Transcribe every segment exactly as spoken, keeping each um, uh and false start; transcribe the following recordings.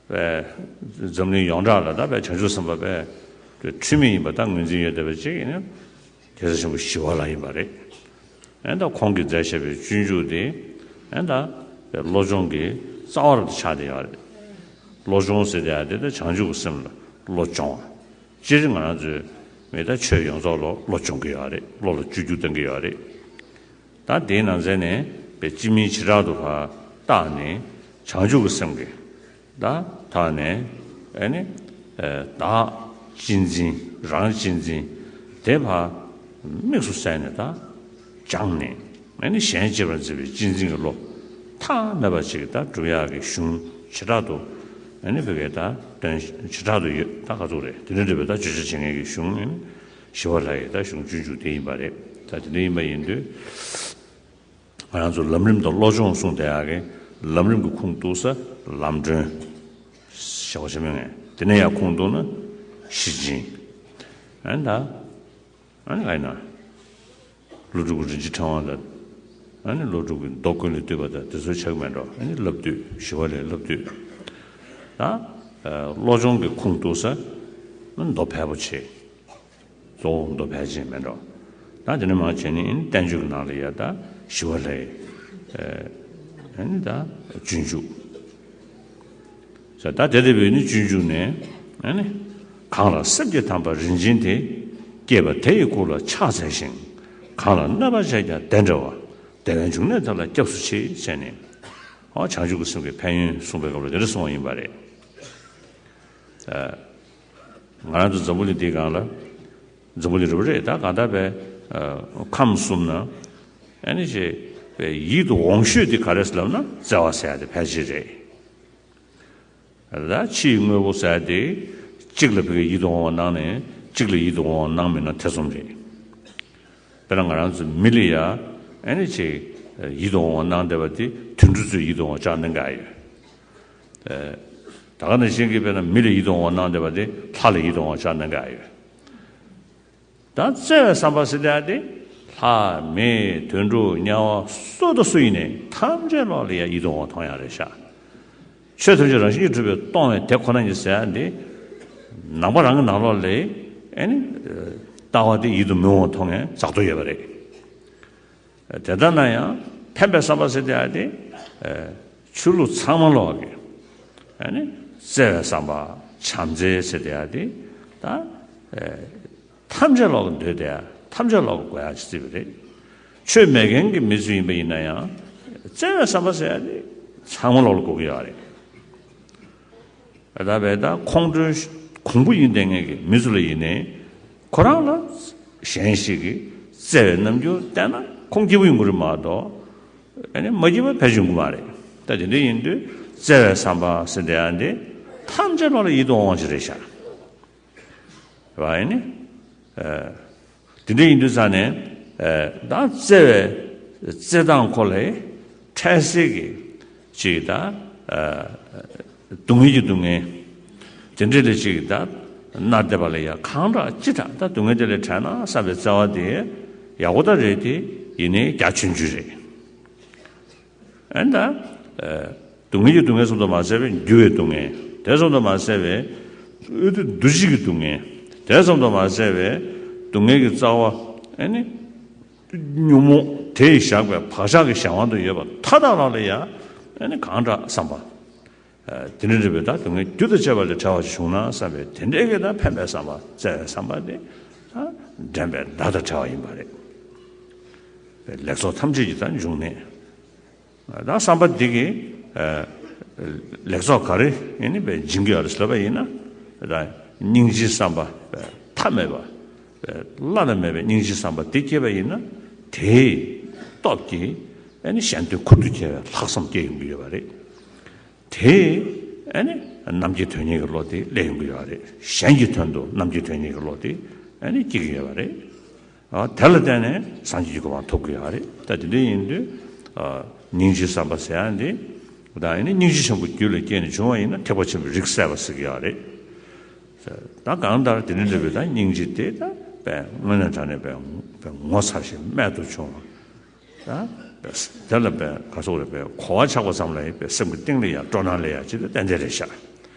པའི་འཛམ་གླིང་ཡོངས་གྲགས་ལ་ད་པའི་བྱང་ཆུབ་སེམས་དཔའ་པའི་འཁྲུལ་མེད་ཡིན་པ་ད་ངོས་འཛིན་ཡོད་བསྡད་པ་ཅིག་ཡིན་ན། རྒྱལ་སྲས་ཆེན་པོ་ཞི་བ་ལྷ་ཡིན་པ་རེད། ཨེ་ད་ཁོང་གིས་མཛད་བཞག་པའི་སྤྱོད་འཇུག་དེ་ཨེ་ད་བློ་སྦྱོང་གི་རྩ་བ་རུ་ཆགས་བསྡད་ཡོད་རེད། བློ་སྦྱོང་ཟེར་བསྡད་ཡ་དེ་ད་བྱང་ཆུབ་ཀྱི་སེམས་ལ་བློ་སྦྱོང་བ། སྤྱིར་ང་རང་ཚོའི་མི་ད་ཆོས་ཡོངས་རྫོགས་ལ་བློ་སྦྱོང་གི་ཡོད་རེད། བློ་ལ་བཅོས་བསྒྱུར་གཏོང་གི་ཡོད་རེད། ད་དེའི་ནང་ཚན་ནས་པའི་སྤྱི་མིང་བྱེ་བྲག་ཏུ་ཕར་བཏགས་ནས་བྱང་ཆུབ་ཀྱི་སེམས་ཀྱི་ད་ཐོག་ནས་ཨེ་ནི་བདག་གཅེས་འཛིན་རང་གཅེས་འཛིན་དེ་ཕར་དམིགས་སུ་བསལ་ནས་ད་སྦྱངས་ནས་ཨེ་ནི་གཞན་གཅེས་པར་འཛིན་པའི་གཅེས་འཛིན་གྱི་བློ་ཐ་མལ་པ་ཅིག་ད་སྒྲུབ་ཡག་གི་གཞུང་བྱེ་བྲག་ཏུ་ཨེ་ནི་བོད་སྐད་ད་དོན་བྱེ་བྲག་ཏུ་ཡོད། ད་ག་ཚོད་རེད། དེ་འདྲ་འདྲ་བའི་ད་བརྗོད་བྱ་བྱེད་མཁན་གྱི་གཞུང་ཨེ་ནི་ཞི་བ་ལྷ་ཡི་ད་གཞུང་སྤྱོད་འཇུག་དེ་ཡིན་པ་རེད། ད་དེ་འདྲ་ཡིན་པ་ཡིན་དུས། ང་རང་ཚོ་ལམ་རིམ་དང་བློ་སྦྱོང་གསུངས་བསྡད་ཡག་གི་ལམ་རིམ་གྱི་ཁུངས་གཏུགས་ས་ལམ་སྒྲོན་ཞེས་པ་ཆེན་མོ་ངས་དེ་ནས་ཡང་ཁུངས་གཏུགས་ན་ཤེར་ཕྱིན། ཨ་ནི་ད་ཨ་ནི་ག་ཡིན་ན་ཀླུ་སྒྲུབ་ཀྱི་རིན་ཆེན་ཕྲེང་བ་དང་ཨ་ནི་ཀླུ་སྒྲུབ་ཀྱི་མདོ་ཀུན་ལས་བཏུས་པ་དང་དེ་ཚོ་ཆགས་ཀྱི་མེད་འགྲོ། ཨ་ནི་བསླབ་བཏུས་ཞི་བ་ལྷའི་བསླབ་བཏུས་ད་བློ་སྦྱོང་གི་ཁུངས་གཏུགས་ས་མདོ་ཕལ་པོ་ཆེ། གཙོ་བོ་མདོ་ཕལ་ཆེར་མེད་འགྲོ། ད་དེ་ནས་མར་བྱས་ནས་ཨ་ནི་བསྟན་བཅོས་ཀྱི་ནང་ལ་ཡ་ད་ཞི་བ་ལྷའི་ཨ་ནི་ད་སྤྱོད་འཇུག་ཟེར། ད་དེ་ལྟ་བུའི་ནི་སྤྱོད་འཇུག་ནས་ཨ་ནི་གང་ལ་སེམས་ཀྱི་དམ་པ་རིན་ཆེན་དེ་སྐྱེས་པ་དེ་ཡི་སྐུ་ལ་ཕྱག་འཚལ་ཞིང་། གང་ལ་གནོད་པ་བྱས་ཀྱང་བདེ་འདྲ་བ། བདེ་བའི་འབྱུང་གནས་དེ་ལ་སྐྱབས་སུ་མཆི་ཟེར་ནས་ཨོ་བྱང་ཆུབ་ཀྱི་སེམས་ཀྱི་ཕན་ཡོན་གསུངས་པའི་སྐབས་ལ་དེ་འདྲ་གསུངས་པ་ཡིན་པ་རེད། ང་རང་ཚོ་འཛམ་བུ་གླིང་འདིའི་སྒང་ལ་འཛམ་བུ་གླིང་རེད་པ་རེད། ད་གང་ལྟར་པའི་ཁམས་གསུམ་ན་ཨ་ནི་ཅེས་པའི་ཡིད་དུ་འོང་ཤོས་དེ་ག་རེ་ཟེར་ལབ་ན་བརྩེ་བ་ཟེར་ཡ་དེ་ཕལ་ཆེར་རེད། ད་ཕྱིའི་དངོས་པོ་ཟེར་ཡ་དེ་གཅིག་ལ་ཕ་གི་ཡིད་དུ་འོང་བ་སྣང་ནས་གཅིག་ལ་ཡིད་དུ་འོང་བ་སྣང་མེད་ན་ཐེ་ཚོམ་རེད། དཔེར་ན་ང་རང་ཚོ་མི་ལ་ཡ་ཨ་ནི་ཅིག་ཡིད་དུ་འོང་བ་སྣང་བསྡད་པ་དེ་དུད་འགྲོ་ཚོས་ཡིད་དུ་འོང་བ་ཆགས་གནང་གི་ཡོད། ད་ག་ནང་བཞིན་གྱི་དཔེར་ན་མི་ལ་ཡིད་དུ་འོང་བ་སྣང་བསྡད་པ་དེ་ལྷ་ལ་ཡིད་དུ་འོང་བ་ཆགས་གནང་གི་ཡོད། ད་བརྩེ་བའི་བསམ་པ་ཟེར་ཡ་དེ་ལྷ་མི་དུད་འགྲོ་དམྱལ་བ་སུ་དང་སུ་ཡིན་ནའི་ཐམས་ཅད་ལོག་ལ་ཡ་ཡིད་དུ་འོང་བ་མཐོང་ཡ་རེད་ཤག་ཆོས་ཐམས་ཅད་རང་བཞིན་གྱིས་གྲུབ་པས་སྟོང་བའི་དེ་ཁོ་ན་ཉིད་ཟེར་ཡ་འདི། ནང་པ་རང་གི་ནང་ལོགས་ལ་ཨེ་ནི་ལྟ་བ་དེ་ཡིད་དུ་མི་འོང་བ་མཐོང་མཁན་ཛག་ཏུ་ཡོད་པ་རེད། དེ་ལྟ་ན་ཡང་ཕན་པའི་བསམ་པ་ཟེར་ཡ་དེ་ཆོས་ལུགས་ཚང་མ་ལོག་གི་ཨེ་ནི་བརྩེ་བའི་བསམ་པ་བྱམས་བརྩེ་ཟེར་ཡ་དེ་ད། ཐམས་ཅད་ལོག་གི་འདོད་དེ་ཐམས་ཅད་ལོག་གི་དགོས་ཡག་ཅིག་བརྩིས་པ་རེད། ཆོས་མེད་མཁན་གྱི་མི་ཚོ་ཡིན་པ་ཡིན་ན་ཡང་བརྩེ་བའི་བསམ་པ་ཟེར་ཡ་དེ་ཚང་མ་ལོག་ལ་དགོས་ཀྱི་ཡོད་རེད། ད་བས་ད་ཁོང་ཁྲོའི་གོང་བུ་ཡིན་བསྡད་མཁན་གྱི་མི་ཚོ་ལ་ཡིན་ནའི་ཁོ་རང་ལ་གཞན་ཞིག་གིས་བརྩེ་བའི་རྣམ་འགྱུར་བསྟན་ན་ཁོང་སྐྱིད་པོ་ཡོང་གི་རེད་མ་གཏོགས་ཨ་ནི་མ་སྐྱིད་པ་ཕལ་ཆེར་ཡོང་གི་མ་རེད། ད་དེ་འདྲ་ཡིན་དུས་བརྩེ་བའི་བསམ་པ་ཟེར་བསྡད་ཡ་འདི་ཐམས་ཅད་ལོག་ལ་ཡིད་དུ་འོང་བ་ཞིག་རེད་ཤག་རེད་བ། ཨེ་ནི། ཨ། དེ་འདྲ་ཡིན་དུས་ཙང་ནས། ཨ། ད་བརྩེ་བའི་བརྩེ་སྟངས་ཁོ་ལས་འཕྲལ་སེལ་གྱི་ཅིག་ད། ཨ། སྡུག་བསྔལ་གྱི་སྡུག་བསྔལ། དེ་འདྲ་ལས་ཅིག་ད་མནར་བསྡད་པ་ལ་ཡ་གང་དྲག་ཅི་དྲག་ད་སྡུག་བསྔལ་དེ་ལས་བྲལ་ན་བསམ་པའི་བརྩེ་བ་དེ་ཡག་པོ་ད་རེད་དེ་ཡིན་ནའི་རྒྱ་ཆུང་ཆུང་རེད། ཨེ་ད། ཨ། སྡུག་བསྔལ་གྱི་སྡུག་བསྔལ་ཙམ་དུ་མ་ཟད་པའི་འགྱུར་བའི་སྡུག་བསྔལ། དེ་ཙམ་དུ་མ་ཟད་པའི་འོ་དེ་འདུ་བྱེད་ཀྱི་སྡུག་བསྔལ། དེ་ཙམ་དུ་མ་ཟད་པའི་སྡུག་བསྔལ་གྱི་རྩ་བ་ཨེ་ནི་ཉོན་མོངས་དེས་བཞག་པའི་བག་ཆགས་ཀྱི་གཞན་དབང་དུ་ཡོད་པ་མཐའ་དག་ལ་ལ་ཡ་ཨེ་ནི་གང་དྲག་བསམ་པ། ཨ། དེ་འདྲ་འདྲ་བའི་ད་སྡུག་བསྔལ་རྒྱུ་དང་བཅས་པ་ལས་བྲལ་བ་ཞིག་བྱུང་ན་བསམ་པའི་དེ་འདྲའི་གི་ད་ཕན་པའི་བསམ་པ་བརྩེ་བའི་བསམ་པ་དེ་ད་འདྲེན་པའི་མདའ་དང་བྲལ་བ་ཡིན་པ་རེད། ལེགས་ཚོགས་ཐམས་ཅད་ཀྱི་ད་འབྱུང་གནས། ད་བསམ་པ་འདི་གིས་ཨ་ལེགས་ཚོགས་ག་རེ་ཡིན་ནི་བས་སྦྱིན་གྱི་ཡོད་རེད་ཟེར་བ་ཡིན་ན། ད་སྙིང་རྗེའི་བསམ་པ་མཐའ་མེད་པ། བླ་ན་མེད་པའི་སྙིང་རྗེའི་བསམ་པ་འདི་སྐྱེས་པ་ཡིན་ན། དེའི་སྟོབས་ཀྱིས་ཨ་ནི་གཞན་དོན་ཁུར་དུ་བྱེད་པའི་ལྷག་བསམ་སྐྱེ་ཡོང་གི་ཡོད་པ་རེད། དེས་ཨ་ནི་རྣམ་མཁྱེན་དོན་གཉེར་གྱི་བློ་དེ་སླེབས་ཡོང་གི་ཡོད་རེད། གཞན་གྱི་དོན་དུ་རྣམ་མཁྱེན་དོན་གཉེར་གྱི་བློ་དེ་ཨ་ནི་སྐྱེ་གི་ཡོད་རེད། ཨ། དེ་ལ་བརྟེན་ནས་སངས་རྒྱས་ཀྱི་གོ་འཕང་ཐོབ་ཀྱི་ཡོད་རེད། ད་དེ་འདྲ་ཡིན་དུས་ཨ་སྙིང་རྗེའི་བསམ་པ་ཟེར་ཡ་འདི་ད་ཨ་ནི་སྙིང་རྗེ་ཆེན་པོ་རྒྱུད་ལ་སྐྱེས་ནས་བྱུང་བ་ཡིན་ན་ཐེག་པ་ཆེན་པོའི་རིགས་གསལ་བ་ཟེར་གྱི་ཡོད་རེད། ད་གང་ལྟར་དེ་འདྲ་འདྲ་བའི་ད་སྙིང་རྗེ་དེ་ད་དཔེ་དངོས་གནས་དྲང་གནས་དཔེ་དཔེ་ངོ་མཚར་ཞིང་རྨད་དུ་བྱུང་བ། ད་དེ་ལ་དཔེ་ག་སོགས་རེད། དཔེ་གོ་བ་ཆགས་པ་ཙམ་ལ་ཡང་དཔེ་སེམས་ཀྱི་གཏིང་ལ་ཡང་སྤྲོ་སྣང་སླེབས་ཡ་ཅིག་ད་ཏན་ཏན་རེད་ཤག་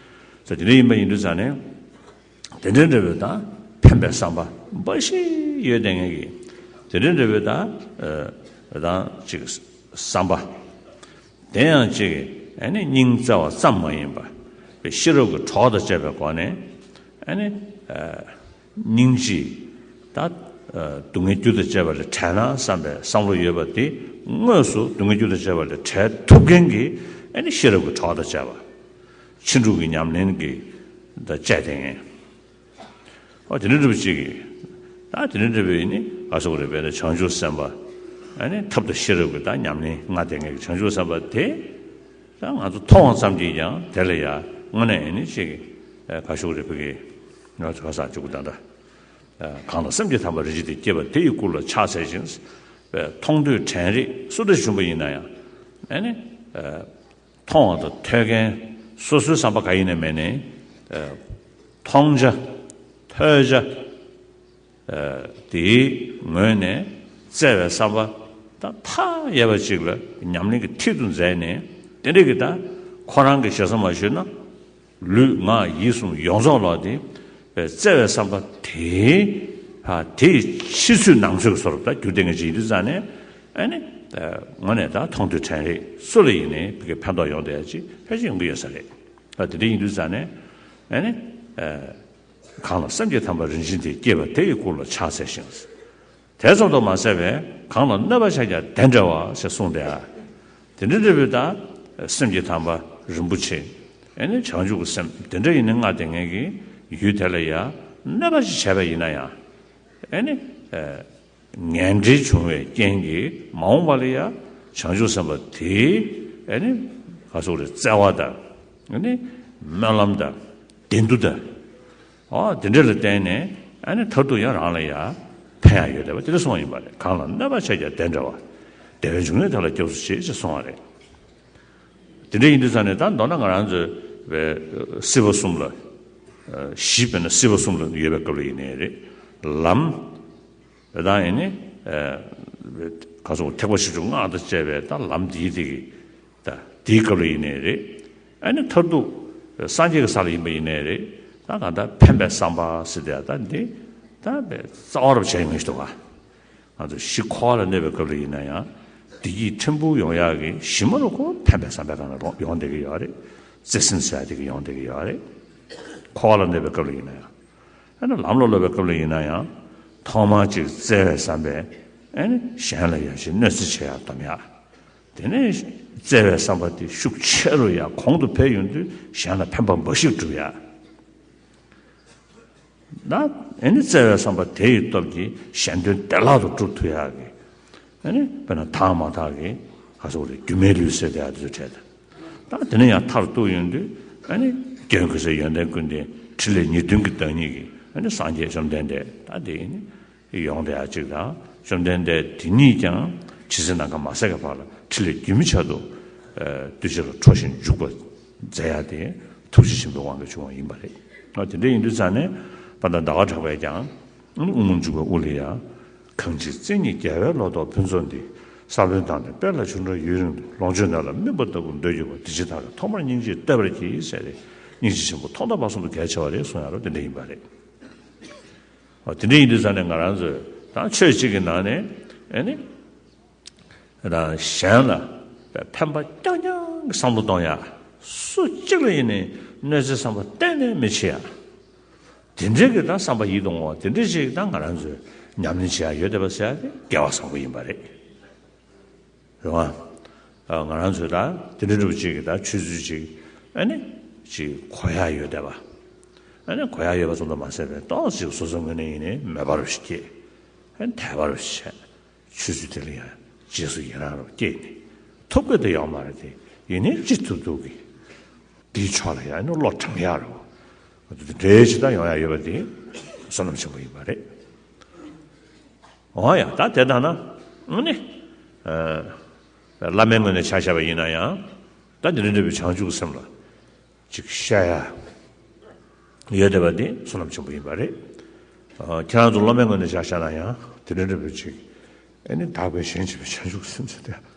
ད་དེ་འདྲ་ཡིན་པ་ཡིན་དུས་ཙང་ནས། དེ་འདྲ་འདྲ་བོའི་ད་ཕན་པའི་བསམ་པ་འབའ་ཞིག་ཡོད་བསྡད་མཁན་གྱི། དེ་འདྲ་འདྲ་བོའི་ད་ཨ་ད་ཅིག་བསམ་པ། དེ་ཡང་ཅིག་ཨ་ནི་སྙིང་བརྩེ་བ་ཙམ་མ་ཡིན་པར་ཤེས་རབ་ཀྱི་གྲོགས་དང་བཅས་པའི་སྒོ་ནས། ཨ་ནི་ཨ་སྙིང་རྗེ། ད་ཨ་སྡུག་བསྔལ་རྒྱུ་དང་བཅས་པ་ལས་བྲལ་ན་བསམ་པའི་བསམ་བློ་ཡོད་པ་དེ། དངོས་སུ་སྡུག་བསྔལ་རྒྱུ་དང་བཅས་པ་ལས་བྲལ་ཐུབ་མཁན་གྱི་ཨ་ནི་ཤེས་རབ་ཀྱི་གྲོགས་དང་བཅས་པ། ཕྱིན་དྲུག་གི་ཉམས་ལེན་གྱི་ད་བཅས་ཏེ་ངས། ཨོ་དེ་འདྲ་འདྲ་པོ་ཅིག་གིས། ད་དེ་འདྲ་འདྲ་པོ་ཡིན་ནི་ག་སོགས་རེད་པས་ན། བྱང་ཆུབ་སེམས་དཔའ། ཨ་ནི་ཐབས་དང་ཤེས་རབ་ཀྱི་ད་ཉམས་ལེན་ལྔ་དེ་ངས་བྱང་ཆུབ་སེམས་དཔའ་དེ། ད་ང་ཚོ་མཐོང་བ་ཙམ་གྱིས་ཀྱང་དེ་ལ་ཡ་དངོས་གནས་ཡིན་ནི་ཅིག་ག་སོགས་རེད་པས་གི། ང་ཚོ་ག་ས་བཅུག་གི་ད་ད། གང་ལ་སེམས་ཀྱི་དམ་པ་རིན་ཆེན་དེ་སྐྱེས་པ་དེ་ཡི་སྐུ་ལ་ཕྱག་འཚལ་ཞིང་། མཐོང་ཐོས་དྲན་རེག་སུ་འདྲ་བྱུང་བ་ཡིན་ན་ཡང་། ཨ་ནི། མཐོང་བ་དང་ཐོས་མཁན་སོ་སོའི་བསམ་པ་ག་ཡིན་ནའི་མེད་ནའི། མཐོང་བྱ། ཐོས་བྱ། དེའི་ངོས་ནས་བརྩེ་བའི་བསམ་པ་དང་མཐའ་ཡས་པ་ཅིག་ལ་ཉམས་ལེན་གྱི་མཐིལ་དུ་མཛད་ནས། དེ་འདྲ་གི་ད་ཁོ་རང་གི་ཞེ་ས་མ་ཞུས་ན། ལུས་ངག་ཡིད་གསུམ་ཡོངས་རྫོགས་ལ་དེ་བརྩེ་བའི་བསམ་པ་དེའི་ཨ་དེའི་ཕྱི་ཚུལ་ནང་གསལ་གྱི་བཟོ་འདྲ་ད་གྱུར་བསྡད་མཁན་ཅིག་ཡིན་དུས་ཙང་ནས། ཨ་ནི་དངོས་གནས་ད་མཐོང་ཐོས་དྲན་རེག་སུ་ལ་ཡིན་ནའི་ཕ་གི་ཕན་ཐོགས་ཡོང་བསྡད་ཡ་ཅིག་ཕལ་ཆེར་ཡོང་གི་ཡོད་ས་རེད། ད་དེ་འདྲ་ཡིན་དུས་ཙང་ནས། ཨ་ནི་གང་ལ་སེམས་ཀྱི་དམ་པ་རིན་ཆེན་དེ་སྐྱེས་པ་དེ་ཡི་སྐུ་ལ་ཕྱག་འཚལ་ཞིང་། དེ་ཙམ་དུ་མ་ཟད་པས་གང་ལ་གནོད་པ་བྱས་ཀྱང་བདེ་འདྲ་བ་ཞེས་གསུངས་ཏེ། དེ་འདྲ་འདྲ་བོའི་ད་སེམས་ཀྱི་དམ་པ་རིན་པོ་ཆེ། ཨ་ནི་བྱང་ཆུབ་ཀྱི་སེམས་དེ་འདྲ་ཡིན་ནི་ལྔ་དེ་ངེད་ཀྱི་ཡུལ་དེ་ལ་ཡ་གནོད་པ་ཞིག་བྱས་པ་ཡིན་ན་ཡང་། ཨ་ནི་ངན་འབྲེལ་བྱུང་བའི་རྐྱེན་གྱིས་མ་འོངས་པ་ལ་ཡ་བྱང་ཆུབ་སེམས་དཔའ་དེའི་ཨ་ནི་ག་སོགས་རེད། བརྩེ་བ་དང་། ཨ་ནི་སྨོན་ལམ་དང་། བདེ་འདུ་དང་། ཨོ་དེ་འདྲ་ལ་བརྟེན་ནས་ཨ་ནི་མཐར་ཐུག་ཡང་རང་ལ་ཡ་ཕན་ཡ་ཡོད་བསྡད་པ་དེ་འདྲ་གསུངས་པ་ཡིན་པ་རེད། གང་ལ་གནོད་པ་བྱས་ཀྱང་བདེ་འདྲ་བ། བདེ་བའི་འབྱུང་གནས་དེ་ལ་སྐྱབས་སུ་མཆི་ཞེས་གསུངས་པ་རེད། དེ་འདྲ་ཡིན་དུས་ཙང་ནས་ད་མདོར་ན་ང་རང་ཚོའི་བའི་སྲིད་པ་གསུམ་ལ། གཞི་དཔེར་ན་སྲིད་པ་གསུམ་ལ་ཡོད་པའི་སྐབས་ལ་ཡིན་ནའི་རེད། ལམ། དེ་དག་ཡིན་ནི། ག་སོགས་ཐེག་པ་བྱང་ཆུབ་སྔགས་དང་བཅས་པའི་ད་ལམ་འདིའི་དེ་གི། ད་དེའི་སྐབས་ལ་ཡིན་ནའི་རེད། ཨ་ནི་མཐར་ཐུག་སངས་རྒྱས་ཀྱི་ས་ལ་ཡིན་པ་ཡིན་ནའི་རེད། ད་གང་ལྟར་ཕན་པའི་བསམ་པ་ཟེར་དེ་ད་འདི་ད་རྩ་བ་རུ་བྱས་ཡོང་གི་འདུག་ག་ང་ཚོ་ཤི་འཁོར་བ་ལ་གནས་པའི་སྐབས་ལ་ཡིན་ན་ཡང་། བདེ་སྐྱིད་ཕྲན་བུ་ཡོང་ཡག་གི་གཞི་མ་ལ་ཁོ་ཕན་པའི་བསམ་པའི་སྒང་ལ་ཡོང་བསྡད་ཀྱི་ཡོད་རེད། བརྩེ་སེམས་ཟེར་ཡག་དེ་གི་ཡོང་བསྡད་ཀྱི་ཡོད་རེད། འཁོར་བ་ལ་གནས་པའི་སྐབས་ལ་ཡིན་ན་ཡང་། ཨ་ནི་ལམ་ལ་སློབ་པའི་སྐབས་ལ་ཡིན་ན་ཡང་། ཐོག་མར་ཅིག་བརྩེ་བའི་བསམ་པས་ཨ་ནི་གཞན་ལ་ཡ་ཞིག་གནོད་འཚེ་བྱེད་ཡག་སྡོམ་ཡག་དེ་ནས་བརྩེ་བའི་བསམ་པ་དེ་ཤུགས་ཆེ་རུ་ཡང་གོང་དུ་འཕེལ་ཡོང་དུས་གཞན་ལ་ཕན་པ་འབའ་ཞིག་སྒྲུབ་ཡག་ད་ཨ་ནི་བརྩེ་བའི་བསམ་པ་དེ་ཡི་སྟོབས་ཀྱིས་གཞན་དོན་བདེ་བླག་ཏུ་སྒྲུབ་ཐུབ་ཡག་གི། ཨ་ནི་དཔེར་ན་དག་མ་དག་གི་ག་སོགས་རེད། སྒྱུ་མའི་ལུས་ཟེར་དེ་ཡག་དེ་ཚོ་བྲལ་ཏེ། ད་དེ་ནས་ཡང་མཐར་ཐུག་ཡོང་དུས་ཨ་ནི་རྒྱན་གོས་གསེར་ཡོན་ཏན་ཀུན་ལྡན་ཕྲིན་ལས་ཉེར་བདུན་གྱི་བདག་ཉིད་ཀྱི་ཨ་ནི་སངས་རྒྱས་བཅོམ་ལྡན་འདས་ད་དེ་ཨ་ནི། ཡོང་བསྡད་ཡ་གཅིག་དང་། བཅོམ་ལྡན་འདས་དེ་ཉིད་ཀྱང་ཇི་སྲིད་ནམ་མཁའ་མ་ཟད་ཀྱི་བར་ལ་ཕྲིན་ལས་རྒྱུན་མི་ཆད་དུ་གདུལ་བྱ་ལ་འཕྲོ་ཞིང་འཇུག་པར་མཛད་ཡ་དེ་ཐུགས་རྗེ་ཆེན་པོའི་དབང་གིས་བྱུང་བ་ཡིན་པ་རེད། ཨ་དེ་འདྲ་ཡིན་དུས་ཙང་ནས་དཔལ་ལྡན་ཟླ་བ་གྲགས་པས་ཀྱང་དབུ་མ་འཇུག་པའི་དབུ་ལ་ཡ། གང་ཕྱིར་བརྩེ་ཉིད་རྒྱལ་བའི་ལོ་ཏོག་ཕུན་ཚོགས་འདི། ས་བོན་དང་ནི་དཔལ་ལ་ཆུ་འདྲ་ཡུན་རིང་དུ། ལོངས་སྤྱོད་ནད་ལ་སྨིན་པ་ལྟ་བུར་འདོད་གྱུར་པ། འདི་ཕྱི་མཐའ་ལ་ཐོག་མར་སྙིང་རྗེས་བལྟ་བར་གྱིས་ཟེར་ཏེ། སྙིང་རྗེ་ཆེན་པོ་ཐོག་མཐའ་བར་གསུམ་དུ་གལ་ཆེ་བ་རེད་གསུངས་ཡ་རོ་དེ་འདྲ་ཡིན་པ་རེད། འོ་དེ་འདྲ་ཡིན་དུས་ཙང་ནས་ང་རང་ཚོས་ད་ཆོས་གཅིག་གི་ནང་ནས་ཨེ་ནི་ད་གཞན་ལ་ཕན་པ་རྐྱང་རྐྱང་གི་བསམ་བློ་གཏོང་ཡ། སུ་གཅིག་ལ་ཡིན་ནའི་གནོད་འཚེའི་བསམ་པ་གཏན་ནས་མི་བྱེད་ཡ། དེ་འདྲའི་གི་ད་བསམ་པ་ཡིད་དུ་འོང་བ་དེ་འདྲ་ཞིག་ད་ང་རང་ཚོས་ཉམས་ལེན་བྱེད་ཡ་ཡོད་བསྡད་པ་ཟེར་ཡ་དེ་སྐལ་བ་བཟང་པོ་ཡིན་པ་རེད། རེད་བ། ང་རང་ཚོས་ད་དེ་འདྲ་འདྲ་པོ་ཅིག་གི་ད་ཆོས་ཚུལ་ཅིག་ཨ་ནི་ཅིག་གོ་ཡ་ཡོད་བསྡད་པ། ཨ་ནི་གོ་ཡ་ཡོད་པ་ཙམ་དུ་མ་ཟད་པའི་ཏོག་ཙམ་སོ་སོའི་ངོས་ནས་ཡིན་ནའི་མོས་པ་རུ་ཞིག་སྐྱེས། ཨ་ནི་དད་པ་རུ་ཞིག་བྱས། ཆོས་ཚུལ་དེ་ལ་ཡང་རྗེས་སུ་ཡི་རང་རུ་སྐྱེས་ནས། ཐུབ་ཀྱི་དེ་ཡོང་མ་རེད་དེ། ཡིན་ནའི་ཅི་ཐུབ་ཐུབ་ཀྱིས། དེའི་ཕྱོགས་ལ་ཡང་ནི་བློ་དྲང་ཡ་རུ། དེ་འདྲའི་ཅི་ལྟར་ཡོང་ཡ་ཡོད་པ་དེ་བསོད་ནམས་ཆེན་པོ་ཡིན་པ་རེད། འོ་ཡ་ད་དེ་ལྟ་ན་ཨ་ནི། ཨ་བླ་མའི་ངོས་ནས་ཆ་བཞག་པ་ཡིན་ན་ཡང་ད་དེ་འདྲ་འདྲ་བའི་བྱང་ཆུབ་སེམས་ལ་ཅིག་བཤད་ཡ་ཡོད་བསྡད་པ་དེ་བསོད་ནམས་ཆེན་པོ་ཡིན་པ་རེད། ཨ་ཁྱེད་རང་ཚོ་སློབ་མའི་ངོས་ནས་ཆ་བཞག་ན་ཡང་དེ་འདྲ་འདྲ་བའི་ཅིག་ཨ་ནི་དག་པའི་ཞེན་བྱེད་པའི་བྱང་ཆུབ་སེམས་ཟེར་ཏེ་